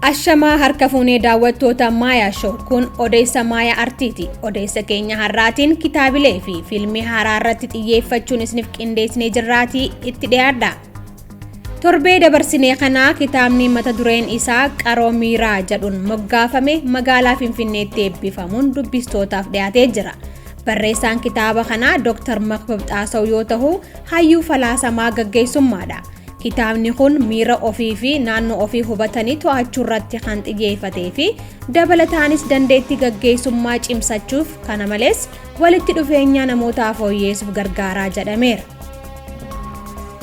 Ashamaa harka fuunee daawwattoota Maayaa Show kun odeessa Maayaa Artiiti. Odeessa keenya har'aatiin kitaabilee fi fiilmii haaraa irratti xiyyeeffachuun isiniif qindeessinee jirraatii itti dhiyaadha. Torbee dabarsinee kanaa kitaabni mata dureen isaa Qaroo Miiraa jedhuun moggaafame magaalaa Finfinneetti eebbifamuun dubbistootaaf dhiyaatee jira. Barreessaan kitaaba kanaa Dr. Makbab Xaasaw yoo ta'u, hayyuu falaasamaa gaggeessummaadha. Kitaabni kun miira ofii fi naannoo ofii hubatanii to'achuu irratti kan xiyyeeffatee fi dabalataanis dandeettii gaggeessummaa cimsachuuf kana malees walitti dhufeenya namootaa fooyyeessuuf gargaaraa jedhameera.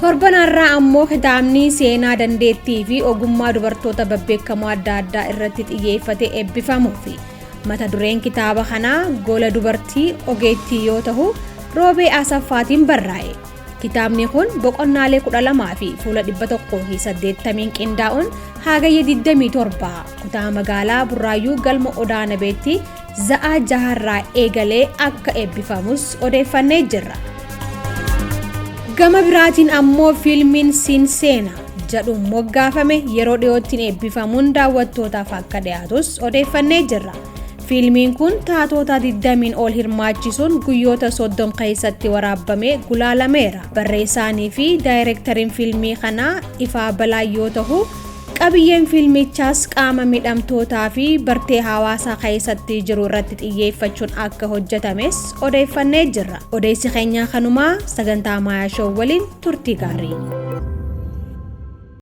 Torban har'aa ammoo kitaabni seenaa dandeettii fi ogummaa dubartoota babbeekamoo adda addaa irratti xiyyeeffate eebbifamuufi. Mata dureen kitaaba kanaa Gola Dubartii Ogeettii yoo ta'u, Roobee Asaffaatiin barraa'e. Kitaabni kun boqonnaalee 12 fi fuula 180 qindaa'uun Hagayya 27 kutaa magaalaa Burraayyuu galma Odaa Nabeetti za'aa jaharraa eegalee akka eebbifamus odeeffannee jirra. Gama biraatiin ammoo fiilmiin Siin Seena jedhuun moggaafame yeroo dhiyootti eebbifamuun daawwattootaaf akka dhiyaatus odeeffannee jirra. Fiilmiin kun taatota 20 ol hirmaachisuun guyyoota 30 keessatti waraabamee gulaalameera. Barreessaanii fi daayireektariin fiilmii kanaa Ifaa Balaa yoo ta'u, qabiyyeen fiilmichaas qaama miidhamtootaa fi bartee hawaasaa keessatti jiru irratti xiyyeeffachuun akka hojjetames odeeffannee jirra. Odeessi keenya kanumaa sagantaa Maayaa Show waliin turtii gaarii.